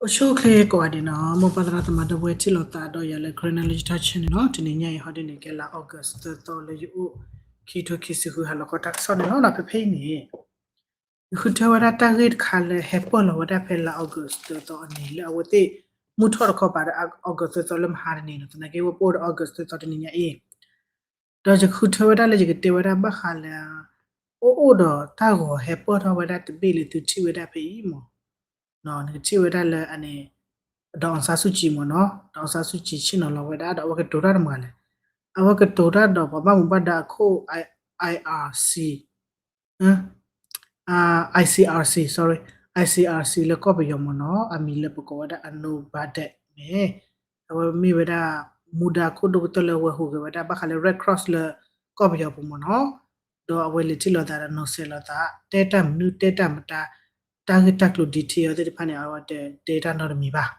အိၣ်ဆူၣ်အိၣ်ချ့ကိးဂၤဒဲးနီၤ, မိၢ်ပၢ်သရၣ်သမါဒီပုၢ်ဝဲၢ်ထံၣ်လိာ်သးဒီးယၤလၢ Karen Knowledge Talk Channel နီၤ, တနံၤညါအံၤဟီဒ်န့ၣ် ကဲလါ August သၢသီလၢယအိၣ် ခံထိခံဆံဃု ဟါလီၤခီတၢ်ကစီၣ်န့ၣ်လီၤ. ဖဲဖဲအံၤန့ၣ် ယဃုထၢဝဲဒၣ်တၢ်ဂ့ၢ်တခါလၢဟဲပၢၢ်လီၤဝဲဒၣ်ဖဲလါ August သၢသီအနံၤ လၢအဝဲသ့ၣ်မုၢ်ထီၣ်တခီပၤဒီး August သၢသီလၢမဟါတနံၤနီၤ, သနာ်က့ဝဲပအိၣ်ဒီး August သၢသီတနံၤညါအံၤ ဒီးယဃုထၢဝဲဒၣ်လၢယကတဲဝဲဒၣ်ဘၣ်ဃးလၢ အိၣ်အိၣ်ဒီးတၢ်ဂီၤဟဲပၢၢ်ထီၣ်ဝဲဒၣ်တဘ့ၣ်လၢသုထံၣ်ဝဲဒၣ်ဖဲအံၤမး, နကထံၣ်ဝဲဒၣ်လၢအန့ၣ် ဒေါ်အောင်ဆန်းစုကြည်မးနီၤ, ဒေါ်အောင်ဆန်းစုကြည် ဆ့ၣ်နီၤလီၤဝဲဒၣ်ဒီးအဝဲကတိၤတၢ်တမၤလဲၣ်, အဝဲကတိၤတၢ်ဒီးပှၤဘၣ်မူဘၣ်ဒါအခိၣ် IRC ICRC sorry, ICRC လၢကီၢ်ပယီၤမးနီၤ, အမံၤလၢပကိးဝဲဒၣ် အနိဘၣ်ဒဲး မ့ၢ် အဝဲမ့ၢ်ဝဲဒၣ် မူဒါခိၣ်ဒိၣ်ကတၢၢ်လၢအဝဲဟူးဂဲၤဝဲဒၣ်ဘၣ်ဃးလၢ Red Cross လၢကီၢ်ပယီၤပူၤမးနီၤ, ဒီးအဝဲလဲၤထံၣ်လိာ်သးဒီးနီၤစဲးလိာ်သး တဲတၢ်မနုၤတဲတၢ်မတၤ တၢ်ဂ့ၢ်တၢ်ကျိၤ detail သ့ၣ်တဖၣ်န့ၣ် အဝဲတတဲတၢ်နီတမံၤဘၣ်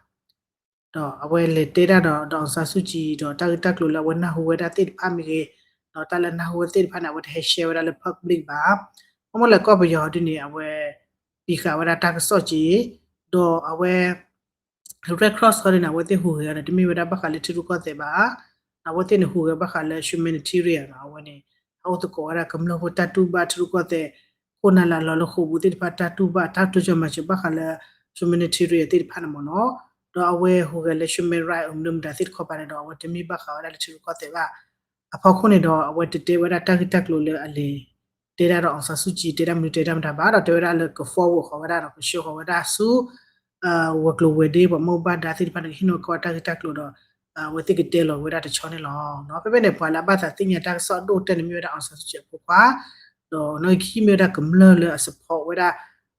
ဒီးအဝဲလဲၤတဲတၢ်ဒီး ဒေါ်အောင်ဆန်းစုကြည် ဒီးတၢ်ဂ့ၢ်တၢ်ကျိၤလၢအဝဲနၢ်ဟူဝဲဒၣ်သ့ၣ်တဖၣ်မ့ၢ်ဂ့ၤ, ဒီးတၢ်လၢနၢ်ဟူဝဲသ့ၣ်တဖၣ်န့ၣ် အဝဲတဟဲ share ဝဲဒၣ်လၢ public ဘၣ်. ဘၣ်မနုၤလဲၣ် ကီၢ်ပယီၤဒ်န့ၣ် အဝဲ ပံးဃာ်ဝဲဒၣ်တၢ်ကစီၣ်က့ၤ, ဒီးအဝဲ Red Cross ဟီဒ်န့ၣ် အဝဲသ့ၣ်ဟူးဂဲၤအီၤန့ၣ် တမ့ၢ်ဝဲဒၣ်ဘၣ်ဃးလၢထံရူၢ်ကီၢ်သဲးဘၣ်, အဝဲသ့ၣ်န့ၣ်ဟူးဂဲၤဘၣ်ဃးလၢ humanitarian နီၤ, အဝဲန့ၣ် ဟဲအိၣ်သကိးဝဲဒၣ်ကမျၢၢ်ဖိတၢ်တူၢ်ဘၣ် ထံရူၢ်ကီၢ်သဲး ခိၣ်နၢ်လၢအလီၤလၢဃိာ်ပူၤသ့ၣ်တဖၣ်တၢ်တူၢ်ဘၣ် တၢ်တိစၢၤမၤစၢၤဘၣ်ဃးလၢ humanitarian သ့ၣ်တဖၣ်န့ၣ်မးနီၤ, ဒီးအဝဲဟူးဂဲၤလၢ human right မနုၤမတၤသ့ၣ်တခီပၤန့ၣ်ဒီး အဝဲတမ့ၢ်ဘၣ်ဃးဝဲဒၣ်လၢထံရူၢ်ကီၢ်သဲးဘၣ်. အဖီခိၣ်န့ၣ်ဒီး အဝဲတတဲဝဲဒၣ်တၢ်ဂ့ၢ်တၢ်ကျိၤလၢအလဲၤ တဲဒၣ်ဒီး အောင်ဆန်းစုကြည် တဲတၢ်မနုၤတဲတၢ်မတၤဘၣ် ဒီးတဲဝဲဒၣ်လၢက forward ဃီၤဝဲဒၣ်ဒီး ကဆှၢဃီၤဝဲဒၣ်ဆူ ဝဲၤကျိၤဝဲၤဒ့ ပှၤမူဘၣ်ဒါသ့ၣ်တဖၣ်န့ၣ် ကဟ့ၣ်နီၤကီၢ်တၢ်ဂ့ၢ်တၢ်ကျိၤဒီး အဝဲသ့ၣ်ကတဲလီၤဝဲဒၣ်တဆီန့ၣ်လီၤ. ဖဲဖဲန့ၣ် ပှၤလၢအဘၣ်သးသ့ၣ်ညါတၢ်ကစီၣ်အဒိၣ်ကတၢၢ်န့ၣ်မ့ၢ်ဝဲဒၣ် အောင်ဆန်းစုကြည် အဖိခွါ, ဒီးနီၣ်ဂံၢ်ခံမ့ၢ်ဝဲဒၣ်ကမျၢၢ်လၢအ support ဝဲဒၣ်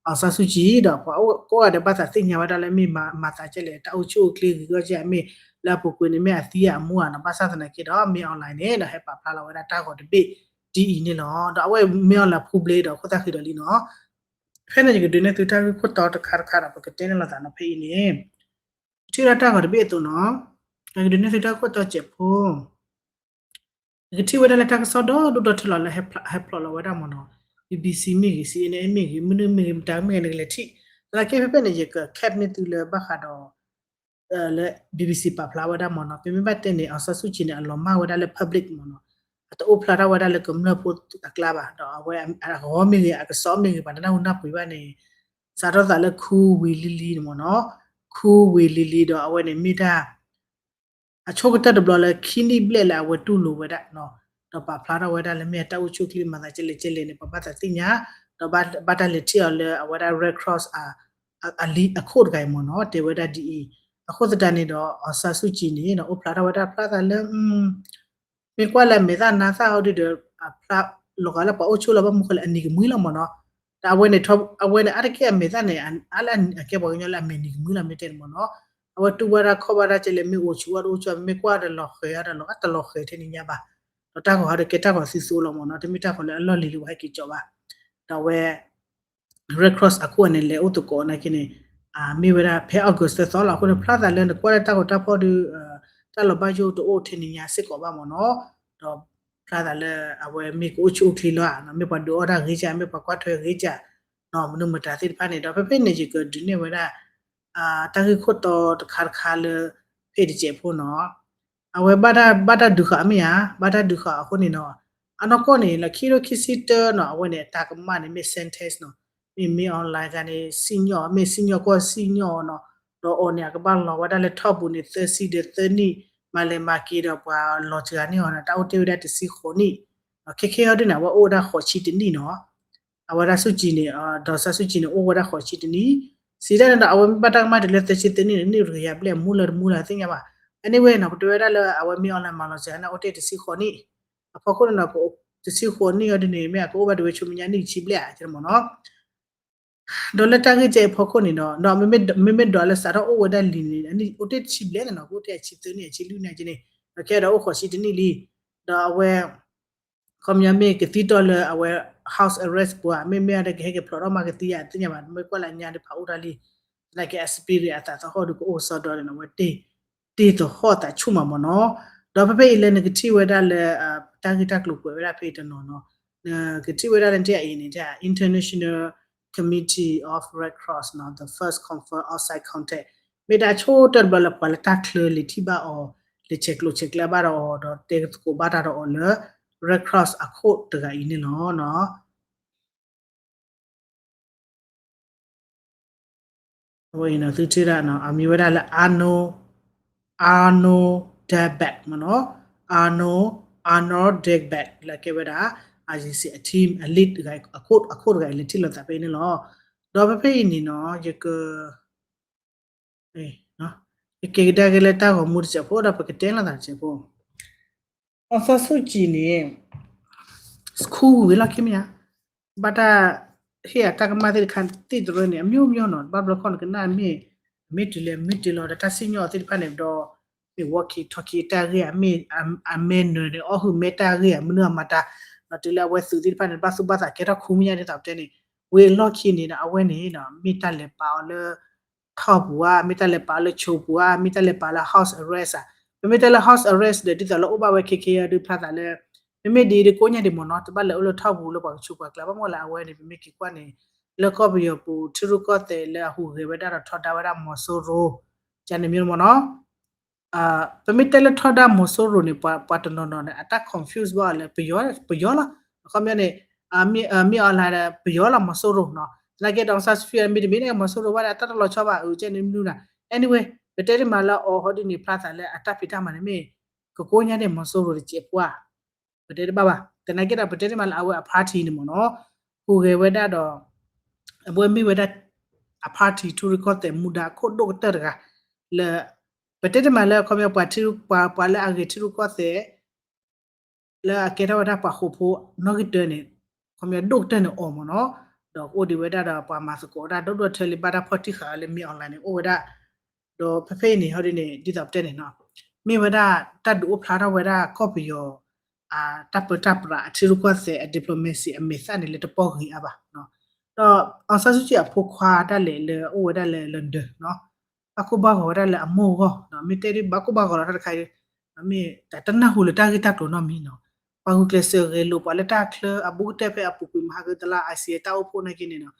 အောင်ဆန်းစုကြည် ဒီးပှၤကိးဂၤဒဲးဘၣ်သးသ့ၣ်ညါဝဲဒၣ်လၢမ့ၢ်မၤသးကဲလဲၣ် တၢ်အိၣ်ဆူၣ်အိၣ်ချ့ဂ့ၤဂီၢ်ကဲမ့ၢ် လၢအပူၤကွံာ်န့ၣ်မ့ၢ်အသံအမူဧါနီၤ, ဘၣ်ဆၣ်သနာ်က့ဒီး မင်းအောင်လှိုင် န့ၣ်ဒီး ဟဲပာ်ဖျါလီၤဝဲဒၣ်တၢ်ဂီၤတဘ့ၣ်ဒ်အံၤန့ၣ်လီၤ. ဒီးအဝဲ မင်းအောင်လှိုင် ဖူဘျ့ဒီး ခိၣ်သၣ်ဃံဒီးလံနီၤ. ဖဲန့ၣ်ယကဒုးနဲၣ်သုတၢ်ဂ့ၢ်ခိၣ်တီတခါတခါဒီး ပကတဲန့ၣ်လိာ်သးနီၤ ဖဲအံၤန့ၣ် ထံၣ်ဝဲဒၣ်တၢ်ဂီၤတဘ့ၣ်အသိးနီၤ, ယကဒုးနဲၣ်သုတၢ်ဂ့ၢ်ခိၣ်တီစဲးဖိ နကထံၣ်ဝဲဒၣ်လၢတၢ်ကစီၣ်ဒီဒိၣ်ဒီထၢလီၤလၢဟဲဖျိးလီၤဝဲဒၣ်မးနီၤ, BBC မ့ၢ်ဂ့ၤ CNN မ့ၢ်ဂ့ၤ မနုၤမ့ၢ်ဂ့ၤ မတၤမ့ၢ်ဂ့ၤ နကလဲၤထံၣ်, သနာ်က့ဖဲဖဲန့ၣ် ယက cap န့ၢ်သုလၢဘၣ်ဃးဒီး လၢ BBC ပာ်ဖျါဝဲဒၣ်မးနီၤ, ပမ့ၢ်ဘၣ်တဲန့ၣ် အောင်ဆန်းစုကြည် န့ၣ် အလီၤမၢ်ဝဲဒၣ်လၢ public မးနီၤ, အတအိၣ်ဖျါထီၣ်ဝဲဒၣ်လၢကမျၢၢ်ဖိအကျါဘၣ်, ဒီးအဝဲအဂီၤမ့ၢ်ဂ့ၤ အကစီၣ်မ့ၢ်ဂ့ၤ ပှၤတနၢ်ဟူနၢ်ပှ့ၤဘၣ်န့ၣ် စးထီၣ်သးလၢ ခူဝ်ဝ့ၤလံလံ န့ၣ်မးနီၤ, ခူဝ်ဝ့ၤလံလံ ဒီးအဝဲန့ၣ်မ့ၢ်ဒၣ် အဆိကတၢၢ်တဘျီလၢခံနံၣ်ဘျဲၣ်လၢအဝဲတူၢ်လိာ်ဝဲဒၣ်, ဒီးပာ်ဖျါထီၣ်ဝဲဒၣ်လၢမ့ၢ်အတၢ်အိၣ်ဆူၣ်အိၣ်ချ့မၤသးကဲလဲၣ်ကဲလဲၣ်န့ၣ် ပှၤဘၣ်သးသ့ၣ်ညါ, ဒီးဘၣ်တၢ်လဲၤထံၣ်အီၤလၢအဝဲဒၣ် Red Cross အလံအခိၣ်တဂၤအံၤမးနီၤ တဲဝဲဒၣ်ဒ်အံၤ, အဃိသတးန့ၣ်ဒီး အောင်ဆန်းစုကြည် န့ၣ် အိၣ်ဖျါထီၣ်ဝဲဒၣ်ဖျါသးလၢ မ့ၢ်ကွၢ်လၢအမဲာ်သၣ်နါသၣ်အီၤဒ်ဒီး အဖျါလီၤဂာ်လၢပှၤအိၣ်ဆိးလီၤဘၣ်မူဃဲလၢအနံၤကမှံလီၤမးနီၤ, ဒီးအဝဲန့ၣ် အဝဲန့ၣ် အါတက့ၢ်အမဲာ်သၣ်န့ၣ် အါလၢအကဲပှၤကညီလၢအမဲာ်နံၤကမှံလီၤ မ့ၢ်တဲန့ၣ်မးနီၤ, အဝဲတူၢ်ဘၣ်တၢ်ခီၣ်ဘၣ်တၢ်ကဲလဲၣ် မ့ၢ်အိၣ်ဆူၣ်ဘၣ်တအိၣ်ဆူၣ် မ့ၢ်ကွၢ်ဒီးလီၤဃဲၤအါဒီးလီၤ တလီၤဃဲၤထဲန့ၣ်ညါဘၣ်, ဒီးတၢ်ဂီၤဟီဒီးကဲတၢ်ဂီၤသံသိလီၤမးနီၤ တမ့ၢ်တၢ်ဂီၤလၢအလီၢ်လံၤလၢပှၤဟဲက့ၤကၠီဘၣ်, ဒီးအဝဲ Red Cross အခိၣ်န့ၣ် လဲၤအိၣ်သကိးနာ်က့န့ၣ် မ့ၢ်ဝဲဒၣ်ဖဲ August သၢသီလီၤ. အဃိန့ၣ် ဖျါသးလၢနကွၢ်လၢတၢ်ဂီၤတၢ်ဖီၣ်ဒီး တၢ်လီၤဘၣ်ယိၣ်တအိၣ်ထဲန့ၣ်ညါစ့ၢ်ကီးဘၣ်မးနီၤ, ဒီးဖျါသးလၢအဝဲမ့ၢ်ကအိၣ်ဆူၣ်အိၣ်ချ့လီၤဧါ, မ့ၢ်ပှၤဒုးအီၣ်တၢ်ဂ့ၤကၢ် မ့ၢ်ပှၤကွၢ်ထွဲဂ့ၤကၢ် မနုၤမတၤသ့ၣ်တဖၣ်န့ၣ်ဒီး ဖဲဖဲန့ၣ် ယကဒုးနဲၣ်ဝဲဒၣ် တၢ်ဂ့ၢ်ခိၣ်တီတခါတခါလၢ ဖဲတစဲးဖိနီၤ အဝဲဘၣ်တၢ်ဒုးဃာ်မ့ၢ်ဧါ, ဘၣ်တၢ်ဒုးဃာ်အဃိန့ၣ်နီၤ, အနီၢ်ကီၢ်န့ၣ် လၢခံထိခံဆံတၢနီၤ အဝဲန့ၣ် အတၢ်ကမၣ်န့ၣ် မ့ၢ် sentence နီၤ, မ့မ့ၢ် online ခါန့ၣ် စံၣ်ညီၣ် မ့ၢ်စံၣ်ညီၣ်ကွီၢ်စံၣ်ညီၣ်နီၤ, ဒီးအီၤန့ၣ် အကဘၣ်လီၤဝဲဒၣ်လၢထီၣ်ပူၤန့ၣ် သၢဆံဒီးသၢနံၣ်, မၤလဲၤမၤက့ၤဒီးပှၤလီၤစှၤန့ၢ်အီၤန့ၣ် တၢ်အိၣ်တ့ၢ်ဝဲဒၣ်တဆံဃိးနံၣ်, ခဲခဲအီၤဒ်န့ၣ် အဝဲအိၣ်ဝဲဒၣ်ဃိးဆံတနံၣ်နီၤ အဝဲဒၣ်ဆူၣ်ကံၤန့ၣ် ဒီးစၢ်ဆူၣ်ကံၤန့ၣ် အိၣ်ဝဲဒၣ်ဃိးဆံတနံၣ်, စံးတၢ်န့ၣ်ဒီး အဝဲမ့ၢ်ဘၣ်တၢ်ကမၣ်တုၤလၢသၢဆံသၢနံၣ်န့ၣ် နံၣ်တကယၤဘျဲၣ်မူလၢတမူလၢသ့ၣ်ညါဘၣ်. anyway နီၤ ပတဲဝဲဒၣ်လၢအဝဲမ့ၢ် online မၤလီၤစှၤန့ၣ် အိၣ်တ့ၢ်တဆံဃိးနံၣ်, အဖီခိၣ်န့ၣ်ဒီး တဆံဃိးနံၣ်အီၤဒ်န့ၣ် မ့ၢ်အကအိၣ်ဘၣ်ဒံးဝဲဆူမဲာ်ညါနံၣ်ဆံဘျဲၣ်ဧါ ကမ့ၢ်နီၤ ဒီးလၢတၢ်ဂ့ၢ်ကဲအံၤအဖီခိၣ်န့ၣ်ဒီး မ့မ့ၢ်ဒွးလၢစးထီၣ်အိၣ်ဝဲဒၣ်လံန့ၣ် အနံၣ်အိၣ်တ့ၢ်တဆံဘျဲၣ်န့ၣ်နီၤ ကအိၣ်တ့ၢ်အဆံသၢနံၣ် အဆံလွံၢ်နံၣ်က့န့ၣ် ဒီးခဲဒီးအိၣ်ဃိးဆံတနံၣ်လံ, ဒီးအဝဲ ခီပညီမ့ၢ်ကသံတီၢ်လၢအဝဲ house arrest ပူၤဧါ မ့မ့ၢ်အဒီးကဟဲက့ၤဖျိးထီၣ်မးကသံဧါ သ့ၣ်ညါဘၣ် မ့ၢ်ကွၢ်လၢအညါဒီးဖးအိၣ်တၢ်လံ, သနာ်က့အ spirit အသးသဟီၣ်ဒီးကအိၣ်ကစီဒီန့ၣ် အဝဲတ့ၢ်သဟီၣ်သးဆူၣ်မးမ့ၢ်နီၤ, ဒီးဖဲဖဲအံၤလၢနကထံၣ်ဝဲဒၣ်လၢ တၢ်ဂ့ၢ်တၢ်ကျိၤကွဲးဝဲဒၣ်ဖဲအံၤတနီၤနီၤ, နကထံၣ်ဝဲဒၣ်လၢတၢ်အံၤန့ၣ် International Committee of Red Cross နီၤ the first confirmed outside contact မ့ၢ်ဒၣ်ဆိကတၢၢ်တဘျီလၢပှၤလၢတၢ်ချၢလဲၤထံၣ်ဘၣ်အီၤ, လဲၤဆဲးကျိးဆဲးကျၢဘၣ်ဒီးအီၤ ဒီးတဲသကိးဘၣ်တၢ်ဒီးအီၤလၢ Red Cross အခိၣ်တဂၤအံၤန့ၣ်လီၤ. အဝဲအံၤန့ၣ် သုထံၣ်ဒၣ်နီၤ အမံၤဝဲဒၣ်လၢ Arno, Arno Dagbak မ့ၢ်နီၤ, Arno, Arno Dagbak လၢအကဲဝဲဒၣ် ICC အ team, အ lead အခိၣ်တဂၤအံၤ လဲၤထံၣ်လိာ်သးဖဲအံၤန့ၣ်လီၤ. ဒီးဖဲဖဲအံၤန့ၣ်နီၤ ယက ယကကဒါက့ၤလၢတၢ်ဂီၤမူတစဲးဖိဒီး ပကတဲလိာ်သးတစဲးဖိ, အောင်ဆန်းစုကြည်န့ၣ် ခူဂုာ်ဝဲလီၢ်ခံမ့ၢ်ဧါ, ဘၣ်တၢ်ဟ့ၣ်အတၢ်ကမၣ်သ့ၣ်တခါသ့ၣ်တရၢန့ၣ် အမျိုးမျိုးနီၤ, ဘၣ်ဘျီခီန့ၣ် ကနၣ်မ့ၢ် မ့ၢ်တုၤလဲၣ် မ့ၢ်တုၤလီၤဒီးတၢ်စံၣ်ညီၣ်အီၤသ့ၣ်တဖၣ်န့ၣ်ဒီး မ့ၢ် walkie talkie တၢ်ဂ့ၢ်ဧါ, မ့ၢ်အမဲနၢၤန့ၣ် အီၣ်ဟုၣ်မဲတၢ်ဂ့ၢ်ဧါ, မနုၤအမၤတၢ်, ဒီးတုၤလၢအဝဲသုးသ့ၣ်တဖၣ်န့ၣ် ဘၣ်သူၣ်ဘၣ်သးကဲထီၣ်ခူမ့ၢ်ညါဒ်သိးပတဲန့ၣ်, ဝံၤအလီၢ်ခံန့ၣ်ဒီး အဝဲန့ၣ် မ့ၢ်တၢ်လဲၤပာ်အီၤလၢ ထီၣ်ပူၤဧါ, မ့ၢ်တၢ်လဲၤပာ်အီၤလၢဆိပူၤဧါ, မ့ၢ်တၢ်လဲၤပာ်လၢ house arrest ဧါ. ပမ့ၢ်တဲလၢ house arrest ဒီး ဒ်သိးလၢအိၣ်ဘၣ်ဝဲခဲခဲအံၤဒုးဖျါသးလၢ မ့မ့ၢ်ဒ်အံၤဒုးကိးညါဒံးမ့ၢ်နီၤ, တဘၣ်လဲၤအိၣ်လၢထီၣ်ပူၤလၢပှၤကဆိးပှၤကျါ ဘၣ်မနုၤလၢအဝဲန့ၣ် ပမ့ၢ်က့ၤကွၢ်န့ၣ် လၢကီၢ်ပယီၤပူၤ ထံရူၢ်ကီၢ်သဲးလၢအဟူးဂဲၤဝဲဒၣ်ဒီးထီဒါဝဲဒၣ်မီၤစိရိၤ ကန့ၣ်မ့ၢ်မ့ၢ်နီၤ. ပမ့ၢ်တဲလၢထီဒါမီၤစိရိၤန့ၣ် ပှၤတနီၤနီၤန့ၣ် အတၢ် confuse ဘၣ်လၢ ပယီၤလီၤ. အခီပညီန့ၣ် မ့ၢ်အီၤလၢ ပယီၤလီၤ မီၤစိရိၤနီၤ. သနာ်က့ဒီး အောင်ဆန်းစုကြည် မ့တမ့ၢ်န့ၣ် မီၤစိရိၤဘၣ်ဒီး အတၢ်တလီၤဆီဘၣ် အကန့ၣ်မနုၤနီၤ. Anyway ပတဲတမံၤလၢအီၤဟီဒ်န့ၣ် ဖျါသးလၢအတၢ်ဖံးတၢ်မၤန့ၣ်မ့ၢ် ကကိးညါဒံးမီၤစိရိၤတစဲးဖိဧါ. ပတဲတဘၣ်ဘၣ်. သနာ်က့ဒီး ပတဲတမံၤလၢအဝဲအ party န့ၣ်မ့ၢ်နီၤ ဟူးဂဲၤဝဲဒၣ်ဒီး အဝဲမ့ၢ်ဝဲဒၣ် အ party ထံရူၢ်ကီၢ်သဲးမူဒါအခိၣ်ဒိၣ်ကတၢၢ်တဂၤ လၢ ပတဲတမံၤလၢအခီပညီ ပှၤထံရူၢ် ပှၤ ပှၤလၢအဂဲၤထံရူၢ်ကီၢ်သဲး လၢအကဲထီၣ်ဝဲဒၣ်ပှၤဃိာ်ဖိနီၣ်ဂံၢ်တၢန့ၣ် ခီပညီဒိၣ်ကတၢၢ်န့ၣ်အီၤမ့ၢ်နီၤ. ဒီးကအိၣ်ဒံးဝဲဒၣ်ဒီးပှၤမၤသကိးဝဲဒၣ်ဒိၣ်ဒိၣ်ထၢလံ ဘၣ်တၢ်ဖီၣ်တံၢ်ဃာ်လၢ မင်းအောင်လှိုင် န့ၣ် အိၣ်ဝဲဒၣ်. ဒီးဖဲဖဲအံၤန့ၣ် ဟီဒ်န့ၣ် ဒ်သိးပတဲန့ၣ်နီၤ မ့ၢ်ဝဲဒၣ်တၢ်ဒုးအိၣ်ဖျါထီၣ်ဝဲဒၣ်ကီၢ်ပယီၤ တၢ်ပၢတၢ်ပြး အထံရူၢ်ကီၢ်သဲးအ diplomacy အမဲာ်သၣ်န့ၣ်လၢတပီၢ်ဂ့ၤအါဘၣ်. ဒီး အောင်ဆန်းစုကြည် အဖိခွါဒၣ်လဲာ်လၢအိၣ်ဝဲဒၣ်လၢ London နီၤ ဘၣ်ကိၢ်ဘၣ်ဂီၤဝဲဒၣ်လၢအမိၢ်အဂီၢ်, မ့ၢ်တဲဒ်ဘၣ်ကိၢ်ဘၣ်ဂီၤလီၤတၢ်တခါအံၤ မ့ၢ်တၢ်နၢ်ဟူလၢတၢ်ဂ့ၢ်တၢ်ကျိၤနီတမံၤနီၤ. ပှၤဂုာ်ကျဲးစၢးဂဲၤလိာ်ပှၤလၢတၢ်ချၢအဘူးကတၢၢ်ဖဲအပူၤကွံာ်မဟါကတလါ ICC တၢ်အိၣ်ဖှိၣ်နာ်က့န့ၣ်နီၤ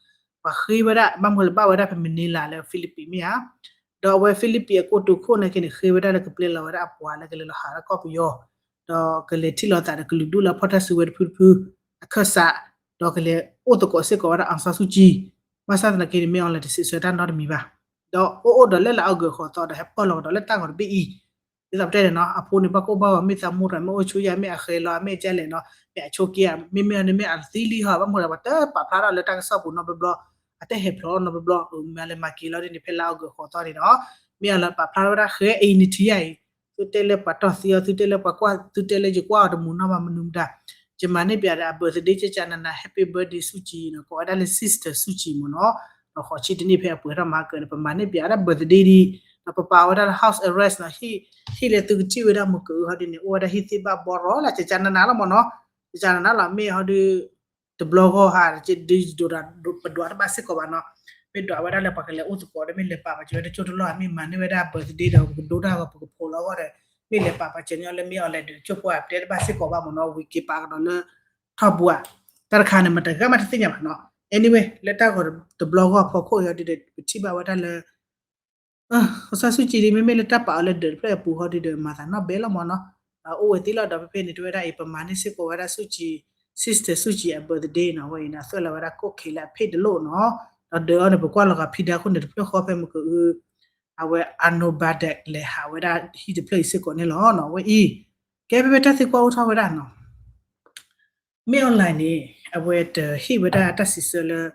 ပှၤဃ့ဝဲဒၣ် ဘၣ်မနုၤလၢဘၣ်ဝဲဒၣ်ဖဲ Manila လၢ Philippines မ့ၢ်ဧါ. ဒီးအဝဲ Philippines အကိတိာ်ခိၣ်နာ်က့န့ၣ် ဃ့ဝဲဒၣ်လၢကပျဲလီၤဝဲဒၣ်အပှၤလၢကလဲၤလီၤဟးလၢကီၢ်ပယီၤ ဒီးကလဲၤထံၣ်လိာ်သးဒီးကလုာ်ဒူၣ်လၢအဖီၣ်တၢ်စုဝဲတဖုတဖု အခၢၣ်စး ဒီးကလဲၤအိၣ်သကိးစ့ၢ်ကီးဝဲဒၣ် အောင်ဆန်းစုကြည်. ဘၣ်ဆၣ်သနာ်က့န့ၣ် မင်းအောင်လှိုင် တစံးဆၢတၢ်နီတမံၤဘၣ်. ဒီးအိၣ်အိၣ်ဒီးလၢလၢအဂုၤအဂၤအသီဒီး ဟဲပၢၢ်လီၤကဒီးလၢတၢ်ဂီၤတဘ့ၣ်အံၤ ဒ်သိးပတဲန့ၣ်နီၤ အဖိန့ၣ် ဘၣ်ကိၢ်ဘၣ်ဂီၤ မ့ၢ်သးမိၢ်တဂၤ မ့ၢ်အိၣ်ဆူယၤ မ့ၢ်အဃဲၤလီၤ မ့ၢ်ကလဲၣ်နီၤ မ့ၢ်အဆိးက့ မ့မ့ၢ်န့ၣ် မ့ၢ်အသံလံဟီ ဘၣ်မနုၤလဲၣ် ပှၤတပာ်ဖျါထီၣ်လၢတၢ်ကစီၣ်ပူၤနီတဘျီဘျီ အတဟဲဖျိးနီတဘျီဘျီ မ့ၢ်လဲၤမၤက့ၤလီၤဒ်န့ၣ် ဖဲလၢအဂုၤအဂၤအသီန့ၣ်ဒီး မ့ၢ်အလၢပာ်ဖျါထီၣ်ဝဲဒၣ်ဃဲအံၤန့ၣ်ထံၣ်ယၤအံၤ သုတဲလၢပှၤတီၢ်သံအီၤ သုတဲလၢပှၤကွၢ် သုတဲလၢယကွၢ်အီၤတမူးနီၢ်ဘၣ်မနုၤမတၤ ယမၤန့ၢ်ပၠးဒီးအ birthday ကကနန Happy birthday ဆူၣ်ကံၤနီၤ ကိးဝဲဒၣ်လၢ sister ဆူၣ်ကံၤမ့ၢ်နီၤ ဒီးဃိးဆံတနံၣ်ဖဲအပှဲၤထီၣ်မၤကၢၤန့ၣ် ပမၤန့ၢ်ပၠးဝဲဒၣ် birthday ဒ် ဒီးပပာ်ဝဲဒၣ်လၢ house arrest နီၤ ဟံၣ်လၢသုကထံၣ်ဝဲဒၣ်မုၢ်ကအုဟီဒ်န့ၣ် အိၣ်ဝဲဒၣ်ဟံၣ်သ့ၣ်ဘၣ်ဘီရီလၢကကနနလီၤမ့ၢ်နီၤ ကကနနလီၤ မ့ၢ်ဟီဒ် တဘျီဂီၢ်ဟါ ဒ်ဒိးပဒွးတဘၣ်စ့ၢ်ကီးဘၣ်နီၤ မ့ၢ်ဒွးဝဲဒၣ်လၢပှၤကလဲၤအိၣ်သကိးဒီး မ့ၢ်လဲၤပာ်ပာ်စၢၤဝဲဒၣ်ကၠိတလီၢ် မ့ၢ်မၤန့ၢ်ဝဲဒၣ် birthday ဒီးပကဒိတၢ်ဂီၤ ပကဖိးလီၤအဂီၢ်ဒီး မ့ၢ်လဲၤပာ်ပာ်စၢၤညီလၢ မ့ၢ်အီၤလဲၤဒုးကၠိဖိအပတဲတဘၣ်စ့ၢ်ကီးဘၣ်မ့ၢ်နီၤ ဝံၤက့ၤပာ်ကဒီးလၢ ထီၣ်ပူၤဧါ တၢ်တခါန့ၣ် မတဂၤမးတသ့ၣ်ညါဘၣ်နီၤ anyway လၢတၢ်ဂီၤတဘျီဂီၢ်ဖီခိၣ်အံၤဟီဒ်ဒီး ပထံၣ်ဘၣ်ဝဲဒၣ်လၢ အောင်ဆန်းစုကြည် ဒ်မ့မ့ၢ်လၢတၢ်ပာ်အီၤလၢဒၢးတဖျၢၣ်အပူၤဟီဒ်ဒီး မၤသးနီၣ်ဘဲလီၤမ့ၢ်နီၤ အိၣ်ဝဲသ့ၣ်လီၤဒီး ဖဲဖဲန့ၣ် တဲဝဲဒၣ်အံၤ ပမၤန့ၢ်စ့ၢ်ကီးဝဲဒၣ်ဆူၣ်ကံၤ sister ဆူၣ်ကံၤအ birthday နီၤ အဝဲအံၤန့ၣ် အသွဲၣ်လီၤဝဲဒၣ်ကိၣ်ခ့လၢအဖ့ၣ်တလိၣ်နီၤ ဒီးဒၢးအီၤန့ၣ် ပကွၢ်လီၤဂာ်ဖံးဒါခိၣ်န့ၣ် တဖျၢၣ်ဃီဖဲမုၢ်ကအု အဝဲ Arno Bardak လဲၤဟးဝဲဒၣ်ဟံၣ်တဖျၢၣ်အံၤစ့ၢ်ကီးန့ၣ်လီၤနီၤ အဝဲအံၤ ကဲဖဲဖဲတၢ်သံကွၢ်အိၣ်ထီၣ်ဝဲဒၣ်နီၤ မ့ၢ်အီၤလဲၣ်န့ၣ် အဝဲတဟ့ၣ်ဝဲဒၣ်တၢ်စံးဆၢလၢ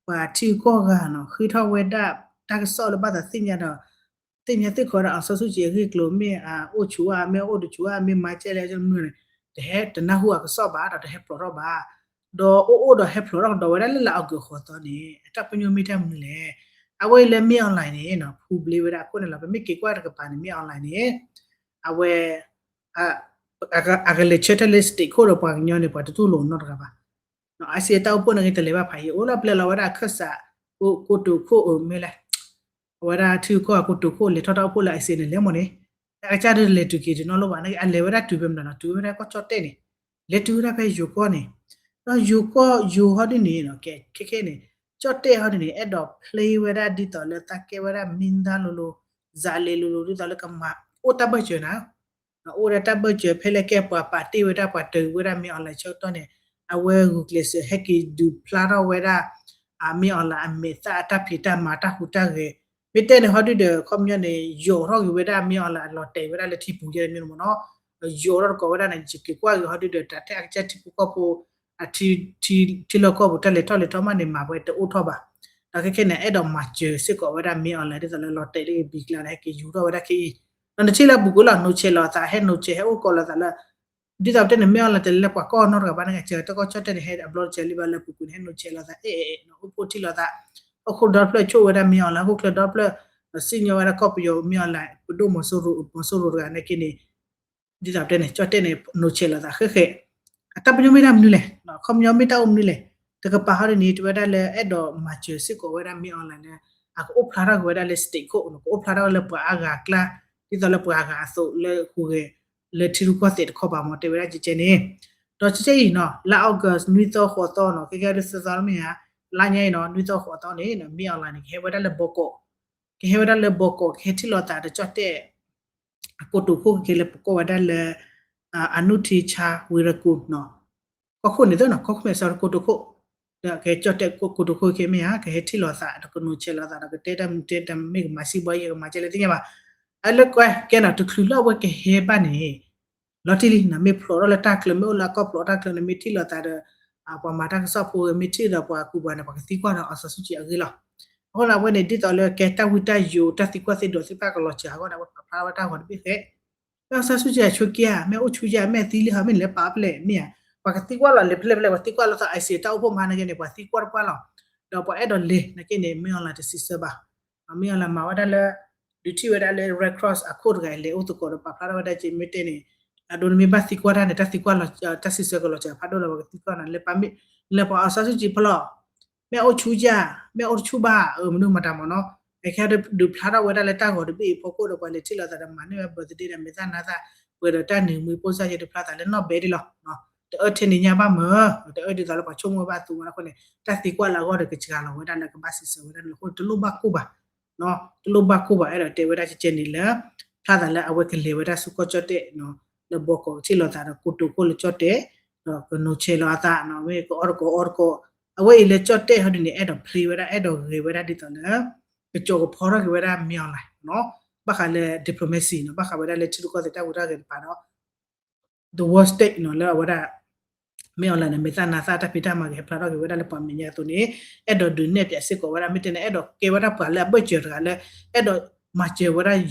ပှၤထံဂုၤကီၢ်ဂၤနီၤ ဃ့ထီၣ်ဝဲဒၣ်တၢ်ကစီၣ်လၢဘၣ်သးသ့ၣ်ညါဒီး သ့ၣ်ညါသ့ၣ်ခီဝဲဒၣ် အောင်ဆန်းစုကြည် အဂ့ၢ်အကျိၤ မ့ၢ်အအိၣ်ဆူၣ်ဧါ မ့ၢ်အအိၣ်တဆူၣ်ဧါ မ့ၢ်မၤကဲလဲၣ်မနုၤန့ၣ် တဟဲတနၢ်ဟူအကစီၣ်ဘၣ်ဒီးတဟဲဖျိးထီၣ်ဘၣ် ဒီးအိၣ်အိၣ်ဒီးဟဲဖျိးထီၣ်ကဒီးဝဲဒၣ်လၢလၢအဂုၤအဂၤအသီန့ၣ် အတၢ်ပညိၣ်မ့ၢ်တၢ်မနုၤလဲၣ် အဝဲအံၤလၢမ့ၢ်အီၤလဲၣ်န့ၣ် ဖူဘျ့ဝဲဒၣ်အခိၣ်န့ၣ်လီၤ ပမ့ၢ်က့ၤကွၢ်တကပၤန့ၣ် မ့ၢ်အီၤလဲၣ်န့ၣ် အဝဲ အကလဲၤဆၢထၢၣ်လၢ state ခိၣ်ဒီးပှၤကညီန့ၣ် ပှၤတတူၢ်လိာ်နီတဂၤဘၣ်. အစ့အတၢ်အိၣ်ဖှိၣ်န့ၣ်ဂ့ၤ တလဲၤဘၣ်ဖးယံၤ အိၣ်လၢပျဲလီၤဝဲဒၣ်အခၢၣ်စး ကိတိာ်ခိၣ်အမ့ၢ်လဲၣ် အဝဲဒၣ်ထံဂုၤကီၢ်ဂၤကိတိာ်ခိၣ် လဲၤထီၣ်တၢ်အိၣ်ဖှိၣ်လၢအစ့န့ၣ် လဲၤမ့ၢ်န့ၣ် အကစၢ်ဒုးလဲၤတုၤက့ၤတနီၤလိၣ်ဘၣ်န့ၣ် အလဲၤဝဲဒၣ်တုၤဖဲမတၤနီၤ တုၤဝဲဒၣ်ကီၢ်ကၠီၣ်တဲၣ်န့ၣ် လဲၤတုၤဝဲဒၣ်ဖဲယိၤကီၢ်န့ၣ် ဒီးယိၤကီၢ်ယိၤဟီဒ်န့ၣ်နီၤ ကဲခဲခဲန့ၣ် ကၠီၣ်တဲၣ်ဟီဒ်န့ၣ် အဲၣ်ဒိး play ဝဲဒၣ်ဒ်သိးလၢတၢ်ကဲဝဲဒၣ်မ့ၢ်တၢ်လိၤလိၤ စးလဲၤလိၤလိၤဒ်သိးလၢကမၤအိၣ်တၢ်ဘၢၣ်စၢၤနၤ အိၣ်ဝဲဒၣ်တၢ်ဘၢၣ်စၢၤဖဲလဲၣ်ကဲပှၤပာ်တ့ၢ်ဝဲဒၣ်ပှၤတဂ့ၤဝဲဒၣ် မင်းအောင်လှိုင် ဆၢကတီၢ်န့ၣ် အဝဲဂုာ်ကျဲးစၢးဟဲက့ၤဒုးဖျါထီၣ်ဝဲဒၣ် မင်းအောင်လှိုင် အမဲာ်သၣ်အတၢ်ဖံးတၢ်မၤတၢ်ဟူးတၢ်ဂဲၤ မ့ၢ်တဲန့ၣ်ဟီဒုဒီး ခီပညီန့ၣ် ယိးထီၣ်က့ၤဝဲဒၣ် မင်းအောင်လှိုင် အလီၤတဲာ်ဝဲဒၣ်လၢထံပူၤယဲၢ်မ့ၢ်မ့ၢ်နီၤ ယိးထီၣ်တကိးဝဲဒၣ်န့ၣ် ယက့ၤကွၢ်က့ၤဟီဒုဒီး တၢ်ထဲအကစၢ်ထံဖိကီၢ်ဖိ အထံ ထံလီၢ်ကီၢ်ပူၤ တၢ်လဲၤထီၣ်လဲၤထီမးန့ၣ် မၤဝဲတအိၣ်ထီၣ်ဘၣ်. ဒီးခဲခဲန့ၣ် အဲၣ်ဒိးမၤစၢၤစ့ၢ်ကီးဝဲဒၣ် မင်းအောင်လှိုင် ဒ်သိးလၢလီၤတဲာ်လၢကဘံၤကျါန့ၣ် ဟဲက့ၤယူၤထီၣ်ဝဲဒၣ်ခဲအံၤ ဒီးနထံၣ်လၢအပူၤကွံာ်လီၤ နိးဆဲးလီၤအသး ဟဲနိးဆဲး ဟဲအိၣ်ကိးလီၤသးလၢ ဒ်သိးပတဲန့ၣ် မင်းအောင်လှိုင် တလဲၤလၢပှၤကီၢ်နီတဂၤဘၣ်န့ၣ် ကစၢ်တကီၢ်ကၠီၣ်တဲၣ်န့ၣ် ဟဲအဘျီတစဲးလံဘၣ်လၢအပူၤကွံာ်န့ၣ် ဟဲနိးဆဲးလီၤသး အဲၣ်အဲၣ်အဲၣ် အိၣ်ဖှိၣ်ထံၣ်လိာ်သး ဟီၣ်ခိၣ်ဒီဖျၢၣ်ဆိၣ်ဝဲဒၣ် မင်းအောင်လှိုင် ဟီၣ်ခိၣ်ချၢဒီဖျၢၣ် ဒီးစံၣ်ညီၣ်ဝဲဒၣ်ကီၢ်ပယီၤ မင်းအောင်လှိုင် ပဒိၣ်မီၤစိရိၤ မီၤစိရိၤတဂၤန့ၣ်က့န့ၣ် ဒ်သိးပတဲန့ၣ် ကၠီၣ်တဲၣ်န့ၣ် နိးဆဲးလီၤသးဃဲဃဲ အတၢ်ပညိၣ်မ့ၢ်တၢ်မနုၤလဲၣ် ခီပညီမ့ၢ်တၢ်အိၣ်မနုၤလဲၣ် တကပၤဟီဒ်န့ၣ် တဝဲဒၣ်လၢအဲၣ်ဒိးမၤစၢၤစ့ၢ်ကီးဝဲဒၣ် မင်းအောင်လှိုင် လၢ အကအိၣ်ဖျါထီၣ်က့ၤဝဲဒၣ်လၢ state ခိၣ် ကအိၣ်ဖျါထီၣ်ဝဲလၢပှၤအါဂၤအကျါ ဒ်သိးလၢပှၤအါဂၤအသိးလၢဟူးဂဲၤ လၢထံရူၢ်ကီၢ်သဲးတခီပၤမ့ၢ်တဲဝဲဒၣ်ကဲကဲန့ၣ် ဒီးကဲကဲအံၤနီၤ လါ August နွံသီဃိးသီနီၤ ကဲကဲဒ်သိးသီလၢမ့ၢ်ဧါ လါညါအံၤနီၤ နွံသီဃိးသီန့ၣ် မင်းအောင်လှိုင် န့ၣ် ကဟဲဝဲဒၣ်လၢဘီကီး ကဟဲဝဲဒၣ်လၢဘီကီး ကဟဲထံၣ်လိာ်သးဒီးကၠီၣ်တဲၣ် အကိတိာ်ခိၣ်က့ၤလၢပကိးဝဲဒၣ်လၢ အနုထံဆါဝံရကူၣ်နီၤ ကီၢ်ခိၣ်န့ၣ်သ့နီၤ ကီၢ်ခိၣ်မဲာ်စီၤကိတိာ်ခိၣ် ဒီးကဟဲကၠီၣ်တဲၣ်ကိတိာ်ခိၣ်က့ၤမ့ၢ်ဧါ ကဟဲထံၣ်လိာ်သး ဒီးကနိးဆဲးလိာ်သး ဒီးကတဲတၢ်မုၢ်တဲတၢ်မ့ၢ်ကမၤစံးဘီယဲၢ် ကမၤကဲလဲၣ်သ့ၣ်ညါဘၣ် အလၢကွဲကဲနီၤ တချုးလၢအဝဲကဟဲဘၣ်န့ၣ် လီၤတံၢ်လံနီၤ မ့ၢ်ဖျိးထီၣ်လၢတၢ်ချၢ မ့ၢ်အိၣ်လၢအကီၢ်ဖျိးတၢ်ချၢန့ၣ် မ့ၢ်ထံၣ်လိာ်သးဒီး ပှၤမၤတၢ်ကစီၣ်ဖိ မ့ၢ်ထံၣ်ဒီးပှၤကူပှၤန့ၣ် ပှၤကသံကွၢ်ဒီး အောင်ဆန်းစုကြည် အဂ့ၢ်လီၤ. အဃိန့ၣ် အဝဲန့ၣ် ဒ်သိးလၢကဲတၢ်ဝံတၢ်ယိး တၢ်သံကွၢ်သ့ဒိးသ့ၣ်တဖၣ်ကလီၤစှၤအဂီၢ်န့ၣ် အဝဲပာ်ဖျါထီၣ်ဝဲတၢ်ဂီၤတဘ့ၣ်ဃဲ မ့ၢ်အောင်ဆန်းစုကြည် ဆိက့ဧါ မ့ၢ်အိၣ်ဆူယါ မ့ၢ်သံလံဟီ မ့ၢ်လဲၤပာ်အီၤဖဲလဲၣ် မ့ၢ်ဧါ ပှၤကသံကွၢ်လီၤလဲၤဖဲလဲၣ်ဖဲလဲၣ် ပှၤသံကွၢ်လီၤသီ ICC တၢ်အိၣ်ဖှိၣ်မဟါန့ၣ်က့န့ၣ် ပှၤသံကွၢ်တပှၢ်လီၤ. ဒီးပှၤအဲၣ်ဒိးလဲၤန့ၣ်က့န့ၣ် မင်းအောင်လှိုင် တစံးဆၢဘၣ် မင်းအောင်လှိုင် မၤဝဲဒၣ်လၢ ဒုးထံၣ်ဝဲဒၣ်လၢ Red Cross အခိၣ်တဂၤလဲၤအိၣ်သကိးဒီးပာ်ဖျါထီၣ်ဝဲဒၣ်က့ မ့ၢ်တဲန့ၣ် အဒိန့ၣ်မ့ၢ်ဘၣ်သံကွၢ်တၢ်န့ၣ် တၢ်သံကွၢ်လီၤ တၢ်စံးဆၢကလီၤစှၤဖးဒိၣ်လီၤ ပှၤကသံကွၢ်န့ၣ် လၢပှၤ အောင်ဆန်းစုကြည် ဖီလီၤ မ့ၢ်အိၣ်ဆူယါ မ့ၢ်အိၣ်တဆူၣ်ဘၣ် အမနုၤမတၤမ့ၢ်နီၤ အခဲဒုးဖျါထီၣ်ဝဲဒၣ်လၢတၢ်ဂီၤတဘ့ၣ်အံၤဖီခိၣ်ဒီးပှၤလဲၤထံၣ်လိာ်သးဒီးမၤန့ၢ်ဝဲ birthday ဒီးမဲာ်သၣ်နါသၣ် ပှဲၤဒီးတၢ်နုာ်မှံ ပိၢ်စၢ်ယဲၢ် တဖျါသးလၢနီၢ်ဘဲဒ်လီၤ တအၢထဲန့ၣ်ညါဘၣ်မၢ် တအၢဒ်သိးလၢပှၤဆိကမိၣ်ဘၣ်သူဝဲဒၣ်အဃိန့ၣ် တၢ်သံကွၢ်လၢအဂီၢ်ဒီးကစှၤလီၤဝဲဒၣ်လၢကဘၣ်စံးဆၢဝဲဒၣ်န့ၣ်အဃိန့ၣ် တလိၣ်ဘၣ်ကိၢ်ဘၣ် တလိၣ်ဘၣ်ကိၢ်ဘၣ် အဲၣ်ဒိးတဲဝဲဒၣ်ကဲကဲန့ၣ်လၢ ဖျါသးလၢအဝဲကလဲၤဝဲဒၣ်ဆူကီၢ်ကၠီၣ်တဲၣ် လၢဘီကီးကထံၣ်လိာ်သးဒီးကိတိာ်ခိၣ်လၢကၠီၣ်တဲၣ် ဒီးကနိးဆဲးလီၤအသး မ့ၢ်ကအီၣ်တကိးအီတကိး အဝဲအံၤလၢကၠီၣ်တဲၣ်ဟီဒ်န့ၣ် အဲၣ်ဒိး play ဝဲဒၣ် အဲၣ်ဒိးဂဲၤဝဲဒၣ်ဒ်သိးလၢ ကကၠီၤကဖီထီၣ်က့ၤဝဲဒၣ် မင်းအောင်လှိုင် နီၤ ဘၣ်ဃးလၢ diplomacy နီၤ ဘၣ်ဃးဝဲဒၣ်လၢထံရူၢ်ကီၢ်သဲးတၢ်ဟူးတၢ်ဂဲၤတပၤဒီး the world stage နီၤ လၢအဝဲဒၣ် မင်းအောင်လှိုင် န့ၣ် မဲာ်သၣ်နါသၣ်တၢ်ဖံးတၢ်မၤကဟဲဖျါထီၣ်က့ၤဝဲဒၣ်လၢပှၤမဲာ်ညါအသိးန့ၣ် အဲၣ်ဒိးဒုးနဲၣ်ပၠးစ့ၢ်ကီးဝဲဒၣ် မ့ၢ်တဲန့ၣ် အဲၣ်ဒိးကဲဝဲဒၣ်ပှၤလၢအဘၢၣ်စၢၤတဂၤလၢ အဲၣ်ဒိးမၤစၢၤဝဲဒၣ်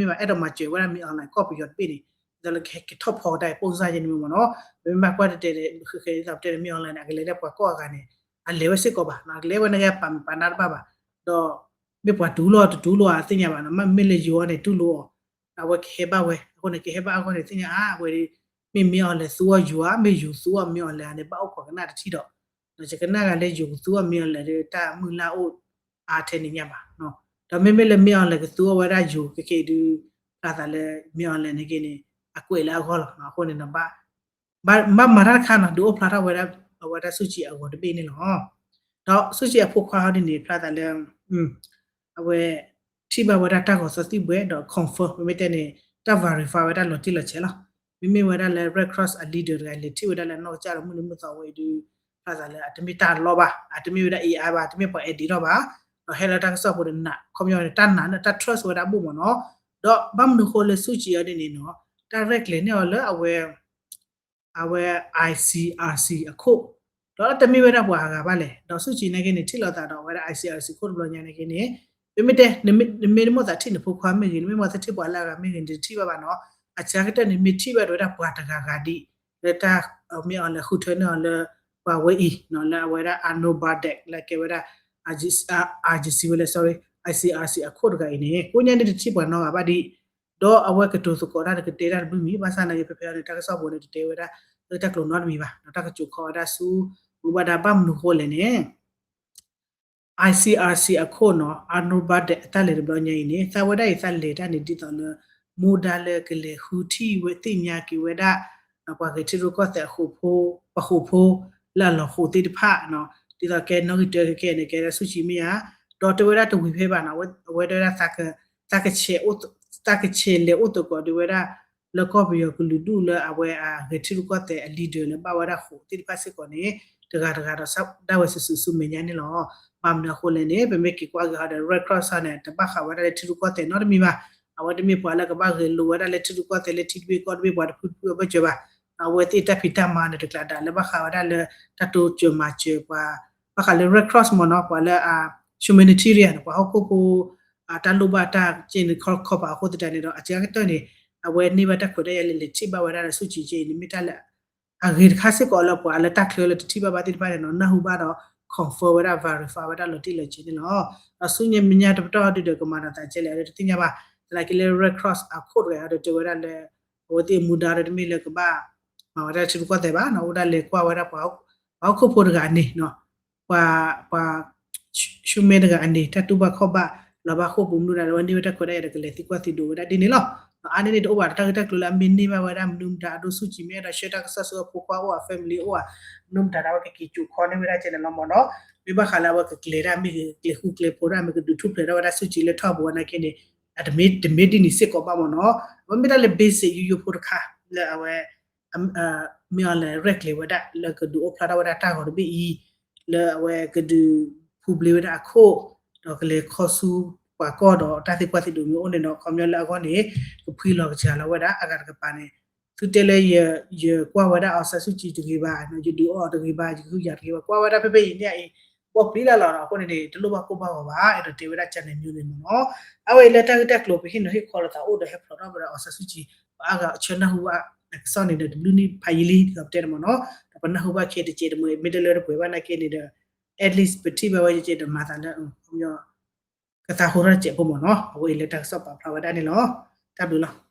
မ့ၢ်ဘၣ် အဲၣ်ဒိးမၤစၢၤဝဲဒၣ် မင်းအောင်လှိုင် ကီၢ်ပယီၤတဘ့ၣ်န့ၣ် ဒ်သိးလၢကဟဲက့ၤထီၣ်ဖီကဒါအံၤ ပိၢ်စၢ်ယဲၢ်န့ၣ်မ့ၢ်မ့ၢ်နီၤ ပမ့ၢ်ဘၣ်ကွၢ်တဲတဲန့ၣ် ဃဲဃဲဒ်သိးပတဲန့ၣ် မင်းအောင်လှိုင် န့ၣ် အကလဲၤလၢပှၤကီၢ်အဂၤန့ၣ် အလဲၤဝဲစ့ၢ်ကီးဘၣ် အကလဲၤဝဲန့ၣ်က့ ပာ်မ့ၢ်ပာ်နါတဘၣ်ဘၣ် ဒီး မ့ၢ်ပှၤတူၢ်လိာ်တတူၢ်လိာ်ဧါ သ့ၣ်ညါဘၣ်နီၤ မ့မ့ၢ်လၢယိၤအီၤန့ၣ် တူၢ်လိာ်အီၤ အဝဲကဟဲဘၣ်ဝဲ အဃိန့ၣ် ကဟဲဘၣ်အဂီၢ်န့ၣ် သ့ၣ်ညါအါ အဝဲ မ့ၢ် မင်းအောင်လှိုင် သူအီၤယိၤဧါ မ့ၢ်ယိၤသူအီၤ မင်းအောင်လှိုင် ဧါန့ၣ် ဘၣ်အိၣ်ခိးကနၣ်တထံၣ်ဒီး ဒီးယကနၣ်ဂၤလၢယိၤကသူအီၤ မင်းအောင်လှိုင် ဒီးတၢ်မုၢ်လၢ်အိၣ်အါထဲန့ၣ်ညါဘၣ် ဒီးမ့မ့ၢ်လၢ မင်းအောင်လှိုင် ကသူအီၤဝဲဒၣ်ယိၤ ခဲခဲအံၤဒုး ဖျါသးလၢ မင်းအောင်လှိုင် န့ၣ်က့န့ၣ် အကွဲးလၢအဂီၢ်လီၤ အဃိန့ၣ် ဘၣ်မၤတၢ်တခါနီၤ ဒုးအိၣ်ဖျါထီၣ်ဝဲဒၣ် အဝဲဒၣ် ဆူၣ်ကၠံၣ် အဂီၤတဘ့ၣ်န့ၣ်လီၤ. ဒီး ဆူၣ်ကၠံၣ် အဖိခွါဟီဒ်န့ၣ် ဖျါသးလၢ အဝဲ ထံၣ်ဘၣ်ဝဲဒၣ်တၢ်ဂီၤသီသံၣ်ဘှဲ ဒီး confirm မ့မ့ၢ်တဲန့ၣ် တၢ် verify ဝဲဒၣ်လီၤတံၢ်လီၤဆဲးလီၤ. မ့မ့ၢ်ဝဲဒၣ်လၢ Red Cross အ leader တဂၤ လဲၤထံၣ်ဝဲဒၣ်လၢအနီၢ်ကစၢ်ဒီးမုၢ်နံၤမုၢ်သီဝဲအံၤဒုး ဖျါသးလၢ အတမ့ၢ်တၢ်လီၢ်ဘၣ် အတမ့ၢ်ဝဲဒၣ် AI ဘၣ် တမ့ၢ်ပှၤ edit ထီၣ်ဘၣ် ဒီးဟဲလၢတၢ်ကစီၣ်ဖိဒီး နး ခီပညီန့ၣ် တၢ်နးန့ၣ် တၢ် trust ဝဲဒၣ်ဘၣ်မ့ၢ်နီၤ. ဒီးဘၣ်မနုၤဃိလၢ ဆူၣ်ကၠံၣ် အီၤဒ်န့ၣ်နီၤ တၢ်ရဲၣ်ကျဲၤန့ၢ်အီၤလၢအဝဲ အဝဲ ICRC အခိၣ် ဒီးတမ့ၢ်ဝဲဒၣ်ပှၤအဂၤဘၣ်လဲၣ် ဒီးဆူၣ်ကၠံၣ် န့ၣ်က့န့ၣ် ထံၣ်လိာ်သးဒီးအဝဲဒၣ် ICRC ခိၣ်တဘျီညါန့ၣ်က့န့ၣ် ပမ့ၢ်တဲ နမ့ၢ်တမိၣ်သးထံၣ်နဖိခွါမ့ၢ်ဂ့ၤ နမ့ၢ်မိၣ်သးထံၣ်ပှၤလၢအဂၤမ့ၢ်ဂ့ၤ နတထံၣ်ဘၣ်ဘၣ်နီၤ. အစှၤကတၢၢ်န့ၣ် မ့ၢ်ထံၣ်ဘၣ်ဝဲဒၣ်ပှၤတဂၤဂၤဒံး လၢတၢ် မ့ၢ်အီၤလဲၤဃုထၢန့ၢ်အီၤလၢ ပှၤဝဲအံၤနီၤ လၢအဝဲဒၣ် Arnav Bardak လၢကဲဝဲဒၣ် ICRC ဝဲလဲၣ် sorry ICRC အခိၣ်တဂၤအံၤန့ၣ် ကိးညါန့ၣ်တထံၣ်ပှၤနီတဂၤဘၣ်ဒံး ဒီးအဝဲကတိၤသကိးတၢ်ဒီးကတဲတၢ်တဘျုးမံၤ ဘၣ်ဆၣ်သနာ်က့ ဖဲဖဲအံၤန့ၣ် တၢ်ကစီၣ်ပူၤန့ၣ် တတဲဝဲဒၣ် လၢတၢ်ကျိၤနီတမံၤဘၣ် ဒီးတၢ်ကစိာ်ခီဝဲဒၣ်ဆူ မူဘၣ်ဒါဘၣ်မနုၤဃိလဲၣ်န့ၣ် ICRC အခိၣ်နီၤ Arnav Bardak အတၢ်လဲၤတဘျီညါအံၤန့ၣ် သးဝဲဒၣ်အံၤသးလဲၤတၢ်န့ၣ် ဒ်သိးလၢ မူဒါလၢကလဲၤဃုထံၣ်ဝဲသ့ၣ်ညါက့ၤဝဲဒၣ် ပှၤဂဲၤထံရူၢ်ကီၢ်သဲးအဃိာ်ဖိ ပှၤဃိာ်ဖိ လၢအလီၤဃိာ်သ့ၣ်တဖၣ် ဒ်သိးကဲနီၣ်ဂံၢ်တၢခဲခဲန့ၣ် ကဲဒၣ်ဆူၣ်ကၠံၣ်မ့ၢ်ဧါ ဒီးတဲဝဲဒၣ်တဝံၤဖဲဘၣ်နီၤ အဝဲတဲဝဲဒၣ်သးက တၢ်ကဆဲးလဲၤအိၣ်သကိးဒံးဝဲဒၣ် လၢကီၢ်ပယီၤကလုာ်ဒူၣ်လၢအဝဲအဂဲၤထံရူၢ်ကီၢ်သဲးအ leader လၢဘၣ်ဝဲဒၣ်ဃိးသ့ၣ်တဖၣ်စ့ၢ်ကီးန့ၣ် တဂၤတဂၤဒီးဒၣ်ဝဲစုာ်စုာ်ဆူမဲာ်ညါန့ၣ်လီၤ. ဘၣ်မနုၤအဃိလဲၣ်န့ၣ် ပမ့ၢ်က့ၤကွၢ်က့ၤဟီဒီး Red Cross န့ၣ် တဘၣ်ဃးဝဲဒၣ်လၢထံရူၢ်ကီၢ်သဲးနီတမံၤဘၣ်. အဝဲတမ့ၢ်ပှၤလၢကဘၣ်ဂဲၤလိာ်ဝဲဒၣ်လၢထံရူၢ်ကီၢ်သဲးလၢထံတဘ့ၣ်ကီၢ်တဘ့ၣ်ပှၤတဖုတဖုအဘၢၣ်စၢၤဘၣ်. အဝဲသ့ၣ်တၢ်ဖံးတၢ်မၤန့ၣ် တကျးဒၣ်လၢဘၣ်ဃးဝဲဒၣ်လၢ တၢ်တိစၢၤမၤစၢၤပှၤ ဘၣ်ဃးလၢ Red Cross မ့ၢ်နီၤ ပှၤလၢ humanitarian ပှၤဟီၣ်ခိၣ်ဖိ တၢ်လိၣ်ဘၣ်တၢ်ကဲန့ၣ် ခီခီပၤအဃိသတးန့ၣ်ဒီး အစှၤကတၢၢ်န့ၣ် အဝဲန့ၢ်ဘၣ်တၢ်ခွဲးတၢ်ယာ်လၢလဲၤထံၣ်ဘၣ်ဝဲဒၣ်ဒီး ဆူၣ်ကံကဲအံၤန့ၣ် မ့ၢ်တၢ်လၢ အဂ့ၤတခါစ့ၢ်ကီးလၢပှၤလၢတၢ်ချၢလၢတထံၣ်ဘၣ်ဘၣ်သ့ၣ်တဖၣ်န့ၣ်နီၤ နၢ်ဟူဘၣ်ဒီး confirm ဝဲဒၣ် verify ဝဲဒၣ်လီၤတံၢ်လီၤဆဲးန့ၣ်လီၤ. ဒီးဆူညါမဲာ်ညါတပတီၢ်ဒုဒီးကမၤဒီးသးကဲလဲၣ် အဝဲတသ့ၣ်ညါဘၣ်. သနာ်က့လၢ Red Cross အခိၣ်တဂၤအံၤဒီးတဲဝဲဒၣ်လၢ အဝဲသ့ၣ်အမူဒါဒီးတမ့ၢ်လၢကဘၣ် မၤဝဲဒၣ်ထံရူၢ်ကီၢ်သဲးဘၣ်နီၤ အိၣ်ဒၣ်လဲၤကွၢ်ဝဲဒၣ်ပှၤ ပှၤဟီၣ်ခိၣ်ဖိတဂၤန့ၣ်နီၤ ပှၤ ပှၤ ဆူမဲတဂၤအန့ၣ် တၢ်တူၢ်ဘၣ်ခီၣ်ဘၣ် လီၤဘၣ်ဃိာ်ပူၤမနုၤဒၣ်လၢအဝဲန့ၢ်ဝဲတၢ်ခွဲးတၢ်ယာ်ဒီးကလဲၤသံကွၢ်သံဒိးဝဲဒၣ်ဒ်န့ၣ်လီၤ. အါန့ၢ်န့ၣ်တအိၣ်ဘၣ်ဒီးတၢ်ဂ့ၢ်တၢ်ကျိၤလၢအမ့ၢ်န့ၢ်ဘၣ်ဝဲဒၣ်မနုၤမတၤအဒိဆူၣ်ကံမဲဒီးဆှၢတၢ်ကစီၣ်ဆူအဖိခွါအိၣ်အ family အိၣ်ဧါ မနုၤမတၤဒၣ်ဝဲကက့ၤစိာ်ခီန့ၢ်ဝဲဒၣ်ကဲန့ၣ်လီၤမ့ၢ်နီၤ. မ့ၢ်ဘၣ်ဃးလၢအဝဲကကျဲၤတၢ်မ့ၢ်ဂ့ၤ ကကျဲၤဃူကျဲၤဖိးတၢ်မ့ၢ်ဂ့ၤ ကဒုးထူၣ်ဖျဲးထီၣ်ဝဲဒၣ်ဆူၣ်ကံလၢထီၣ်ပူၤဝဲနာ်က့န့ၣ် အတမ့ၢ် တမ့ၢ်ဒ်န့ၣ်စ့ၢ်ကီးဘၣ်မ့ၢ်နီၤ. အဝဲမ့ၢ်ဒၣ်လၢ basic ယိယိဖိတခါလၢအဝဲ မ့ၢ်အီၤလဲၤရဲၣ်ကျဲၤဝဲဒၣ်လၢကဒုးအိၣ်ဖျါထီၣ်ဝဲဒၣ်တၢ်ဂီၤတဘ့ၣ်အံၤ လၢအဝဲကဒုးဖူဘျ့ဝဲဒၣ်အခိၣ် ဒီးကလဲၤခီဆူပှၤကီၢ်ဒီးတၢ်သံကွၢ်သံဒိးမ့ၢ်အိၣ်န့ၣ်ဒီး ခီပညီလၢအဂီၢ်န့ၣ် ကဖှံလီၤကစှၤလီၤဝဲဒၣ်အဂၤတကပၤန့ၣ် သုတဲလၢ ယကွၢ်ဝဲဒၣ် အောင်ဆန်းစုကြည် တဂ့ၤဘၣ်, ယဒုးအီၤတဂ့ၤဘၣ်, ယဟုယၤတဂ့ၤဘၣ်, ကွၢ်ဝဲဒၣ်ဖဲဖဲအံၤန့ၣ်အံၤ ဘီၣ်ပျံၤလၢ်လီၤဒီး အဃိန့ၣ်န့ၣ် တလိၣ်ဘၣ်ကိၢ်ဘၣ်ဂီၤဘၣ်, အဲၣ်ဒိးတဲဝဲဒၣ် channel မျိုးန့ၣ်မ့ၢ်နီၤ. အဝဲအံၤလၢတၢ်ဂ့ၢ်တၢ်ကျိၤ ပဟ့ၣ်နီၤဟ့ၣ်ခီလိာ်သးအိၣ်ဒီးဟဲဖျိးထီၣ်ဝဲဒီး အောင်ဆန်းစုကြည် ပှၤအါဂၤအဆၢနၢ်ဟူဘၣ်အကစီၣ်န့ၣ်ဒီး တဘျုးနံၣ်ဖးယံာ်လံ ဒီးပတဲန့ၣ်မ့ၢ်နီၤ, ဒီးပနၢ်ဟူဘၣ်ခဲတကဲးတမှဲၤ မ့ၢ်တလၢတပှဲၤဘၣ်နာ်က့န့ၣ်ဒီး at least ပထံၣ်ဘၣ်ဝဲကဲးဒီးမၤသးလၢ ကသးဟိထီၣ်တစဲးဖိမ့ၢ်နီၤ, အဝဲအံၤလၢတၢ်ကစီၣ်ပာ်ဖျါဝဲဒၣ်န့ၣ်လီၤ. တၢ်ဘျုးလီၤ.